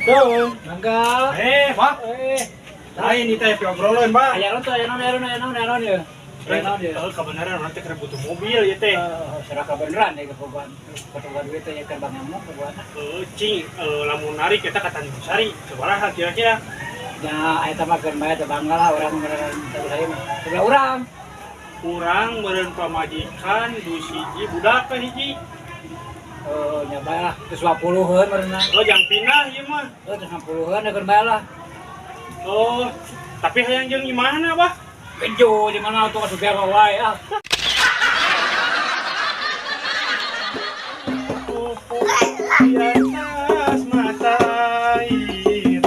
Tuh. Mangga. Eh, Pak. Eh, Lain nih teh obrolan, Pak. aya naon tuh, aya naon, aya naon, aya naon, aya naon ya. Aya naon ya. Oh, kebenaran orang teh keur butuh mobil ya teh. Serah kebenaran ya kepogohan. Kepogohan duit teh ya keur bang ngamuk kepogohan. Cing, lamun narik eta ka Tanjung Sari, sabaraha kira-kira? Ya, eta mah keur bae teh bangga lah urang beneran teh saya mah. Sebelah urang. Urang meureun pamajikan du siji budak ka hiji. Oh, nya bae lah, geus 20-eun meureunna. Oh, jang pindah ieu mah. Oh, terus 60-eun keur bae lah. Oh, tapi hayang jeung imahna, Bah? Kejo di mana tuh asup wae ah. Di atas mata air,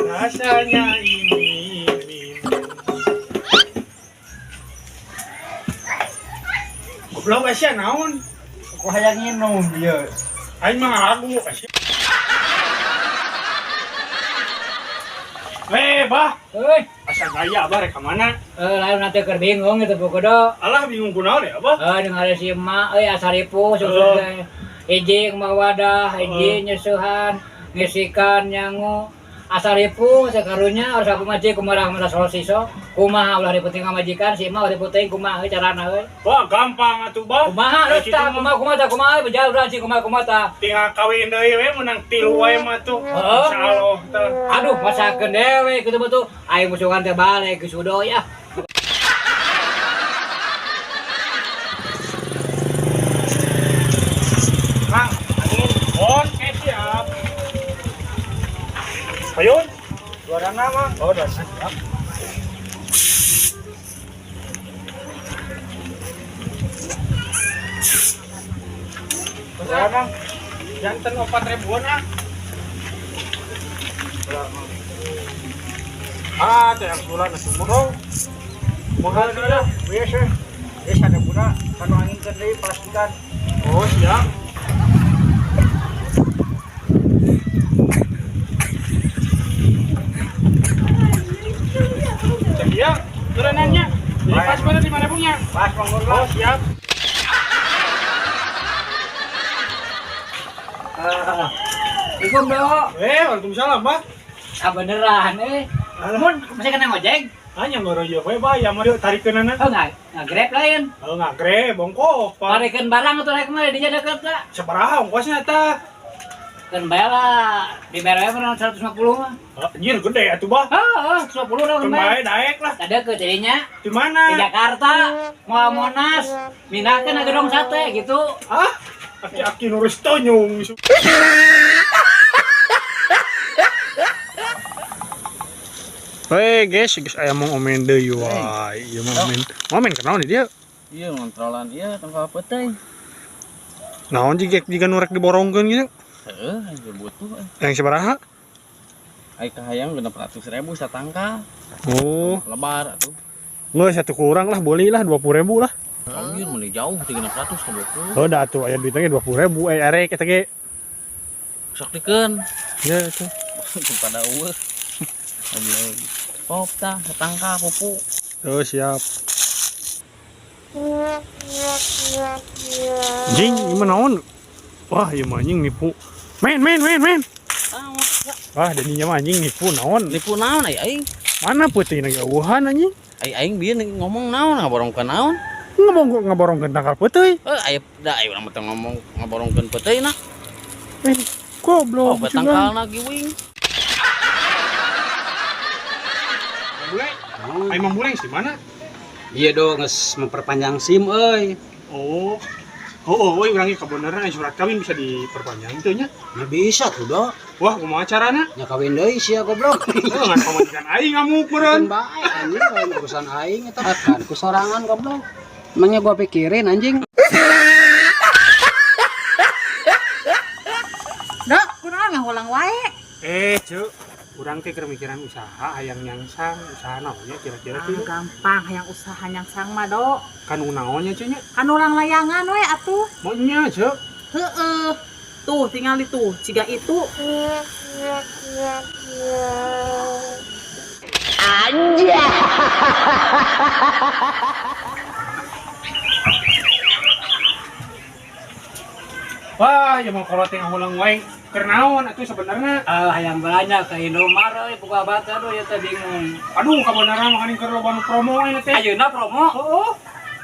rasanya ingin minum. Goblok sia naon? Aku hayang nginum ieu. Aing mah ngalagu sia. Eh, Bah, Euy, asa gaya Abah rek ka mana? Lain nanti keur bingung gitu pokoknya. Alah bingung kunaon ya, Abah? Dengar si emak euy asaripu susu teh. Hiji mawadah, hiji nyeusehan, ngisikan nyangu. Asaripu teh karunya harus aku maji kumaha masa solusi so. Kumaha ulah dipenting majikan si emak ulah dipenting kumaha euy carana euy. Wah, gampang atuh, Bah. Kumaha Eh, geus tah, kumaha kumaha tah kumaha euy bejal urang sih kumaha kumaha tah. Tinggal kawin deui we menang tilu wae mah tuh. Heeh. Insyaallah tah. Aduh, masakeun dewe kitu mah tuh. Aing musuhan teh balik geus udah ya. Kang, angin. Oke, siap. Payun? Dua dana, Mang. Oh, dua dana, siap. Dua dana. Janten 4 ribuan, ah. Ah, teh yang bulan nasi murong. Mahal dia. Biasa. Biasa ada budak kanu angin keun deui plastikan. Oh, siap. Cek dia, turanannya. Jadi pas pada 5 ribunya. Pas bangun Oh, lah. siap. Ikum do. Eh, waalaikumsalam, Bah. Ah beneran eh. Mun masih kena ngojek? Hanya ngoroyok we, Bah, ya mau tarikeunana. Oh enggak, nggak grab lain. Oh, ngagre, bongkok, Pak. Parikeun barang atuh rek mah dinya deket lah. Sabaraha ongkosnya tah? Keun bae lah, dibayar we mah 150 mah. Oh, anjir gede atuh, Bah. Heeh, 150 lah Keun bae. bae daek lah. Tadi ke jadinya Di mana? di Jakarta, mau Monas, mindahkeun ke gedung sate gitu. Ah, aki-aki nuris tonyong. Hei guys, guys aya mau omen deui wae. Ieu mah omen. Omen kunaon dia? Iya ngontrolan iya tangkal peuteuy. Naon jiga jiga nu rek diborongkeun gitu? Heeh, aing butuh. Yang sabaraha? Ai kahayang 600 ribu satangkal. Oh, Lebar atuh. nggak satu kurang lah, boleh lah 20 ribu lah. Anjir meuni jauh ti 600 ke 20. Oh, dah tuh aya duitnya 20 ribu, eh arek eta ge. Sok dikeun. Ya itu. Pada eueuh. Goblok. Pop tah satangkal pupu. Oh, siap. Jing, gimana naon? Wah, ieu mah anjing nipu. Men, men, men, men. Wah, dadinya mah anjing nipu naon? Nipu naon ai aing? Mana peuting lagi eueuhan anjing? Ai aing bieu ngomong naon ngaborongkeun naon? Ngomong ngaborongkeun tangkal peuteuy. Eh aya da ai urang mah teu ngomong ngaborongkeun peuteuy nah. Eh, goblok. Oh, tangkalna giwing. Bule. Ai Mang Bule di mana? Iya dong, geus memperpanjang SIM euy. Oh. Oh, oh, euy urang ge kabeneran aya surat kawin bisa diperpanjang teu nya? Ya bisa tuh, Dok. Wah, kumaha carana? Nya kawin deui sia goblok. Heuh, ngan pamajikan aing ngamuk meureun. Keun bae anjing lain urusan aing eta kan ku sorangan goblok. Emangnya gua pikirin anjing. Dok, kunaon ngahulang wae? Eh, Cuk, urang teh keur mikiran usaha hayang nyangsang, usaha naonnya kira-kira Ah, tuh? gampang hayang usaha nyangsang mah, Dok. Kan naonnya Cuk nya? Kan ulang layangan we atuh. Mau nya, Cuk. Heeh. Tuh, tinggal itu, ciga itu. Wah, ya mau kolot yang ulang wae. Keur naon atuh sebenarnya? Ah, hayang belanja ke Indomaret euy, buka bata aduh ya teh bingung. Aduh, kabenaran makanin keur loba nu promo ayeuna teh. Ayeuna promo. Heeh,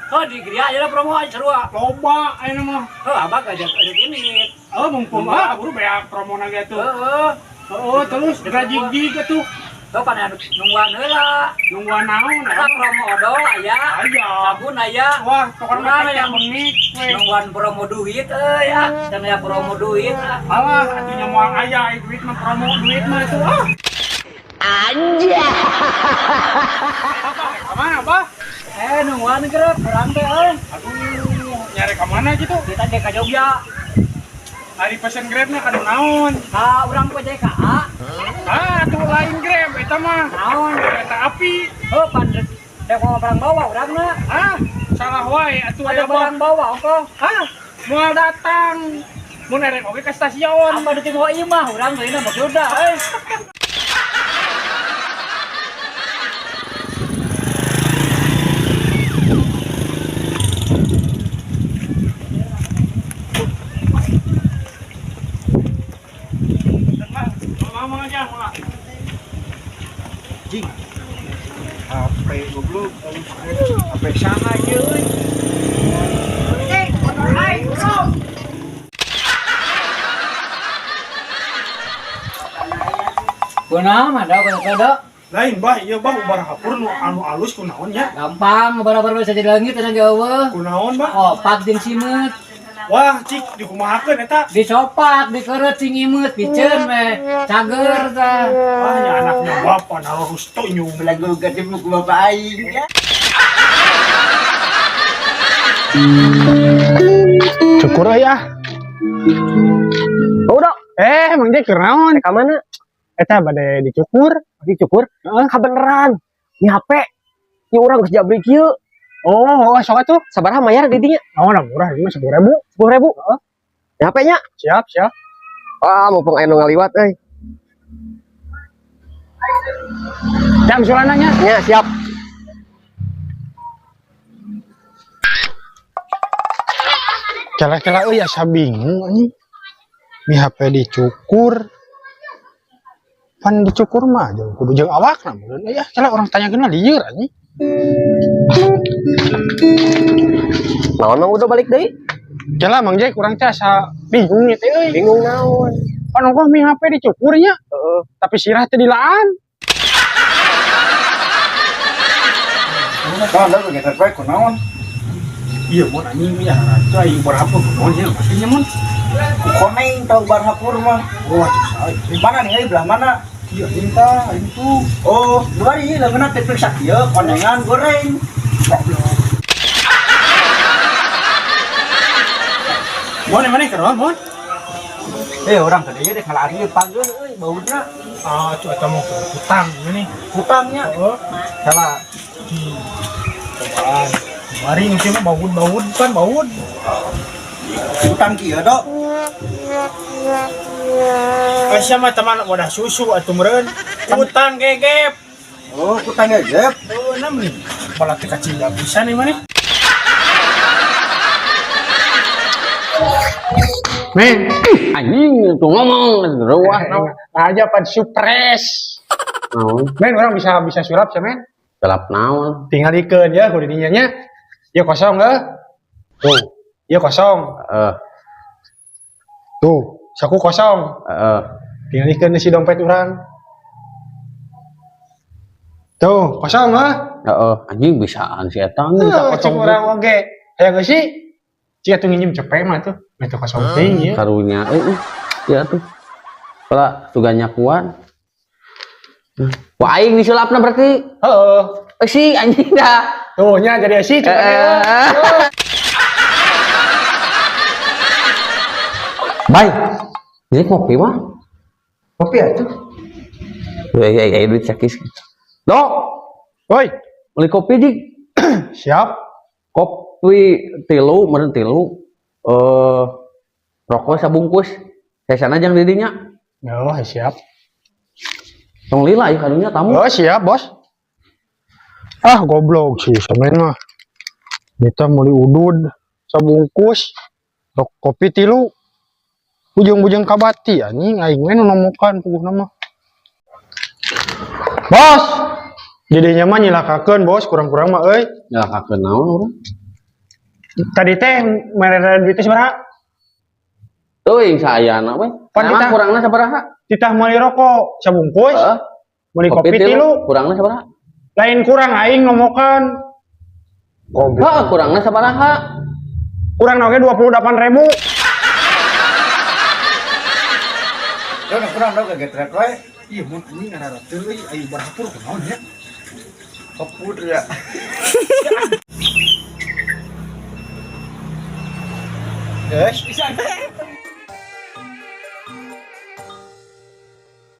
Oh, di Gria ayeuna promo aja seru ah. loba ayeuna mah. Oh, abah aja aja gini. Oh, mumpung ah buru beak promona ge atuh. Heeh. Heeh, terus gajig-jig atuh. Tuh pan anu nungguan heula. Nungguan naon Eta promo odol aya, Aya. sabun aya. Wah, pokoknya Kurang mah yang bengik we. Nungguan promo duit euy ah, can aya promo duit ah. Alah, atuh nya moal aya ai duit mah promo duit mah atuh ah. Anjay. Ka mana, Bah? Eh, nungguan geura kurang teh euy. Aduh, nyari ka mana gitu? Kita dek ka Jogja. Ari pesen Grab-na kadu naon? Ka urang ku JKA. Ah, atuh lain Grab eta mah. Naon? Kereta api. Oh, pan dek mau barang bawa urangna. Ah, salah wae atuh Ada aya mah. barang bawa ongkoh. Ah, moal datang. Mun erek oge ke stasiun. Apa duit mau imah urang teh mah sudah euy. Ngomong aja, ngomong. Jing. HP goblok, HP sama ieu euy. Kunaon mah dok, kunaon dok. Lain bah, ieu bah ubar hapur nu anu alus kunaon nya? Gampang bara-bara bisa jadi langit tenang jauh. Kunaon bah? Opak jeung simeut. Wah, cik dikumahakeun eta? Disopak, dikeureut sing imut, piceun we. Cager tah. Wah, nya anaknya bapak naruh rusto nyu. Belagu ketemu ku bapak aing ya. Cukur ya. Udah, Eh, Mang Jack keur naon? ka mana? Eta bade dicukur. Dicukur? Heeh. Kabeneran. Ni HP. Ieu urang geus jabrik ieu. Oh, oh, sok atuh. Sabaraha mayar di dinya? Oh, nah murah ini mah 10.000. 10.000. Ni HP-nya. Siap, siap. Wah, mumpung aya nu ngaliwat euy. Jam sulananya. Nya, siap. Kela-kela euy asa bingung anjing. Mi HP dicukur. Pan dicukur mah jeung kudu jeung awakna meureun euy ah. Kela urang tanyakeun lieur anjing. Naon Mang udah balik deui? Kela Mang Jack urang teh asa bingung ieu teh euy. Bingung naon? Pan ongkoh mi HP dicukur nya, Heeh. tapi sirah teh dilaan. Kan da geus bae kunaon? Iya mun anjing ya, itu aing berapa kunaon nya maksudnya mun. Ku koneng tau bar hapur mah. Wah, cek saya. Di mana nih euy belah mana? Iya, minta aing tuh. Oh, dua hari leungeunna teh periksa kieu konengan goreng. Mun mana keur mun? Eh, orang gede deh kalau ari panggil euy bauna Ah, itu eta mau hutang ini. hutangnya. Heeh. Salah. Cobaan. Mari mungkin mah baud-baud kan baud. Hutang kieu dok. Kasih mah teman wadah susu atuh meureun. Hutang gegep. Oh, hutang gegep. Oh, enam nih. Malah teh kacil bisa nih mana? Men, Anjing tuh ngomong ruah naon. aja pan supres. Naon? Men, orang bisa bisa sulap sih, men. Gelap naon? Tinggal ikeun ya kudu dinya nya. Ya kosong heuh. Tuh, ya kosong. Heeh, Tuh, saku kosong. heeh. Tinggal ikeun si dompet urang. Tuh, kosong heuh. Heeh, anjing bisaan si eta bisa Heuh, cek kosong. urang oge. Hayang geus sih. Cik atuh nginjem cepet mah tuh. Mah itu kosong teuing ya. Karunya euy. Ya tuh. Kala tuh nyakuan. Wah aing disulapna berarti. Heeh. Eh si anjing dah. Tuh nya jadi si cek Eh. Bye. Jadi kopi mah. Kopi atuh. Ya ya ya duit sakis. Dok, Woi, beli kopi jig. siap. Kopi tilu, meureun tilu. Eh rokok sabungkus. Hesana jang didinya. Oh, siap. Tong lila ieu kadunya tamu. Oh, siap, Bos. Ah, goblok sih sama mah. Kita meuli udud sabungkus, rok kopi tilu. Bujeng-bujeng kabati anjing aing we nu nomokan puguhna mah. Bos, didinya mah nyilakakeun, Bos, kurang-kurang mah euy. Nyilakakeun naon urang? Tadi teh mere duit teh sabaraha? Teuing saayana we. Pan Emang kita- kurangna sabaraha? Titah meuli rokok sabungkus, Heeh. meuli kopi tilu. Kurangna sabaraha? Lain kurang aing nomokan. Goblok. Heeh, kurangna sabaraha? Kurang oge 28.000. Ya kurang dong kaget we. Ih, mun anjing ngarareuteuh euy, ayo barapur kunaon ya? Kepur ya. Guys, Bisa.